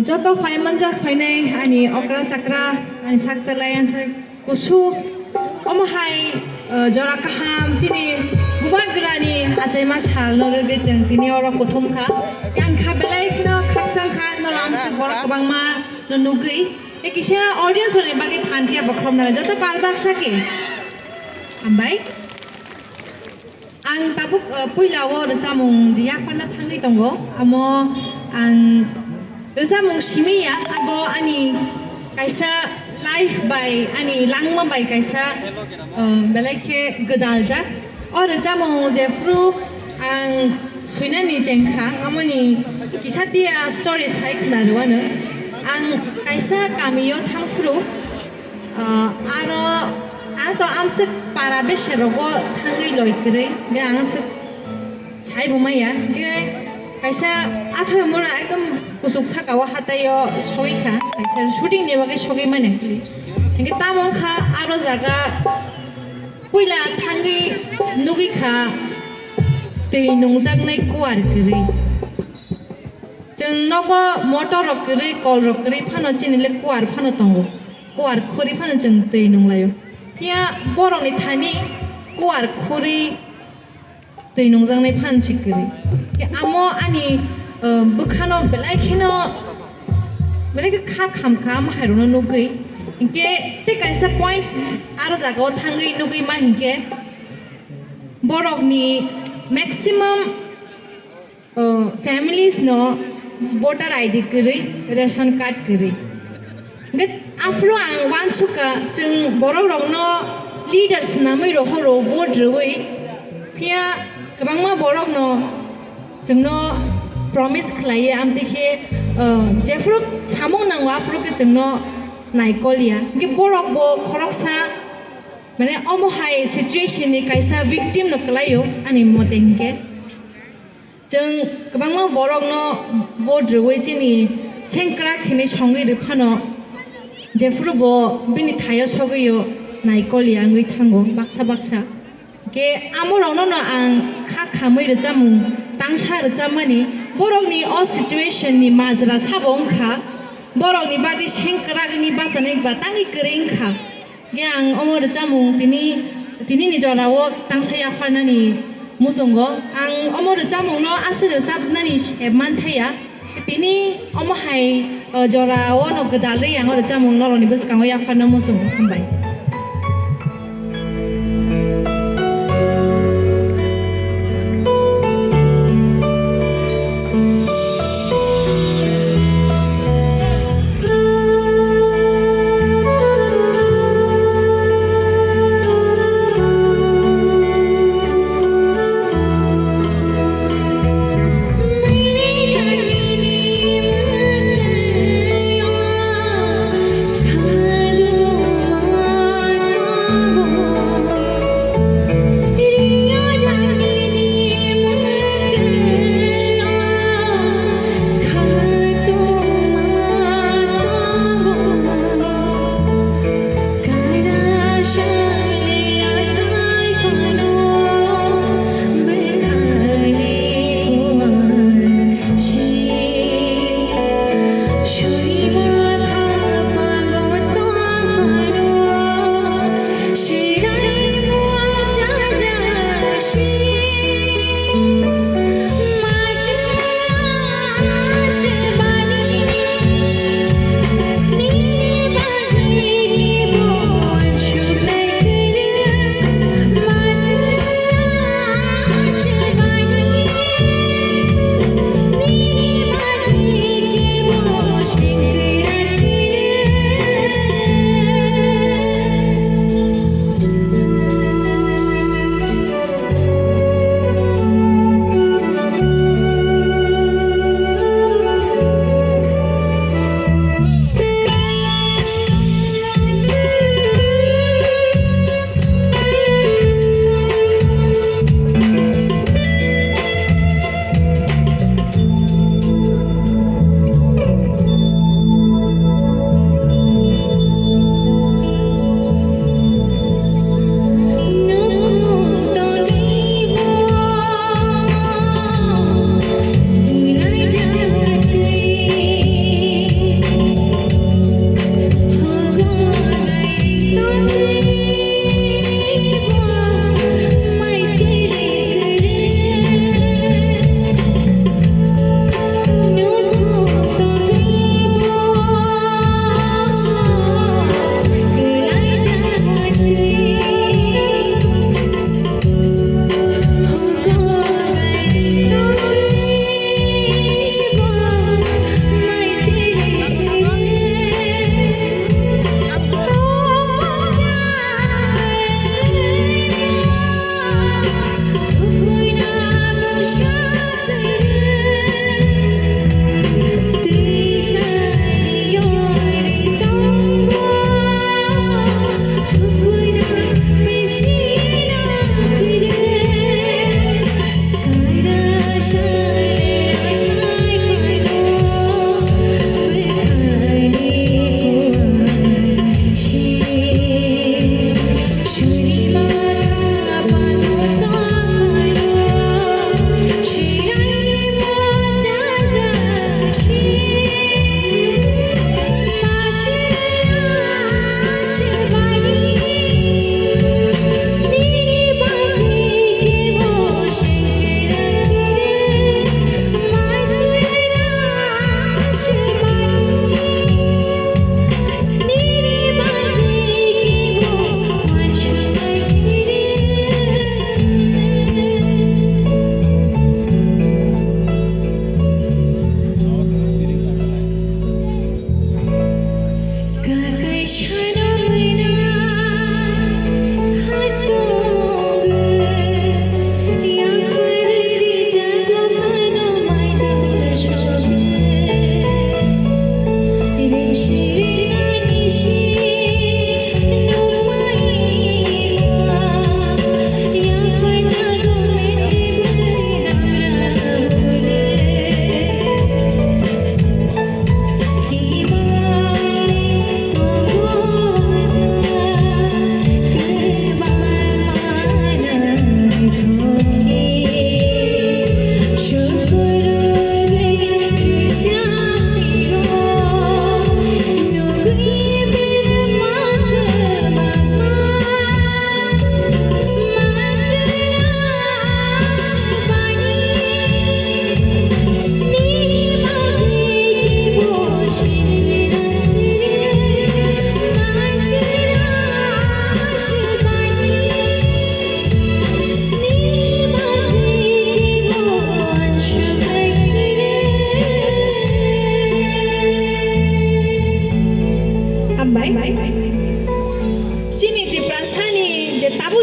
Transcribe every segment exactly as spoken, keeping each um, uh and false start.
Joto phai manjak phainai ani okra chakra, ani sak chalai, ani sak kusu, omo hai, eh, jora kaham chini bubagrani achaima sal no rwgwi chwng tini oro kuthum kha. Yang kha belai kheno khakchang kha, norok ang se borok kwbangma no nugwi. E kisa audience rokni bagwi phan phiya bokhorok nang joto pal baksa khe. Hambai. Ang tabuk, eh, puila o rwchapmung je yapharna thangwi tongo, amo ang rwchapmung simi ya, abo ani kaisa life bai, ani langma bai kaisa, eh, belai khe gwdaljak. O rwchapmung jephru ang swinani chengkha, amoni kisa tiya story sai khna rwano. Ang kaisa kamio thangphru, Ah, aro, ang to amswk para bese rogo thangwi loi kwrwi, hingke ang amswk sai bo maya, hingke kaisa atharo mura ekdom kuchuk saka o hatai o sogwi kha, kaisa shooting ni bagwi sogwi mani hingke tamo wngkha aro jaga puila thangwi nugwi kha twi nungjaknai kuar kwrwi. Chwng nogo motor rok kwrwi, kol rok kwrwi phano chini le kuar phano tongo, kuar khuri phano chwng twi nunglaio. Phiya borokni thani kuar khuri twi nungjaknai phan se kwrwi. Khe amo ani, uh, bwkhano belai kheno, belai khe kha kham kha amo hairokno nugwi. Hinkhe tei kaisa point aro jagao thangwi nugwi ma hinkhe borokni maximum, uh, families no voter I D kwrwi, ration card kwrwi. Hingke aphuru ang uansukha, chwng borok rokno leader swnamwi rohoro vote rwui, phiya kwbangma borok no chwngno promise khlaiya, amtwi khe, uh, jephuru samung nango aphuru khe chwngno naikolya. Hingke borok bo khoroksa, mane, omo hai situation ni kaisa victim no kwlaio, ani mote hingke. Chwng kwbangma borokno vote rwui chini sengkrak hinwi songwi rwphano, jephuru bo bini thaio sogwio naikolya wngwi thango baksa baksa. Khe amorokno no ang kha khamwi rwchapmung tangsa rwchapmani, borokni o situation ni majra sabo wngkha, borokni bagwi sengkrak wngwi bachanai ba tangwi kwrwi wngkha. Khe ang omo rwchapmung tini, tinini jorao tangsa yapharnani muchungo. Ang omo rwchapmungno aswk rwchapnani sep manthaya. Tini omo hai, o, jorao no gwdalwi ang o rwchapmung norokni bwskango yapharna muchungo. Hambai.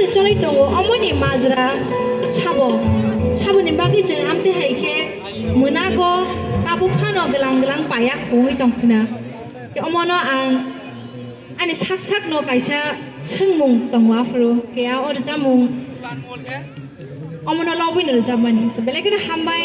Choli tongo omoni majra sabo. Saboni bagwi chwng amtwi hai khe mwnago tabuk phano glang glang paya khungwi tongkhwna. Khe omono ang ani sak sakno kaisa swngmung tongo aphuru. Khe a o rwchapmung omono lobwino rwchapmani. So, belai kheno hambai.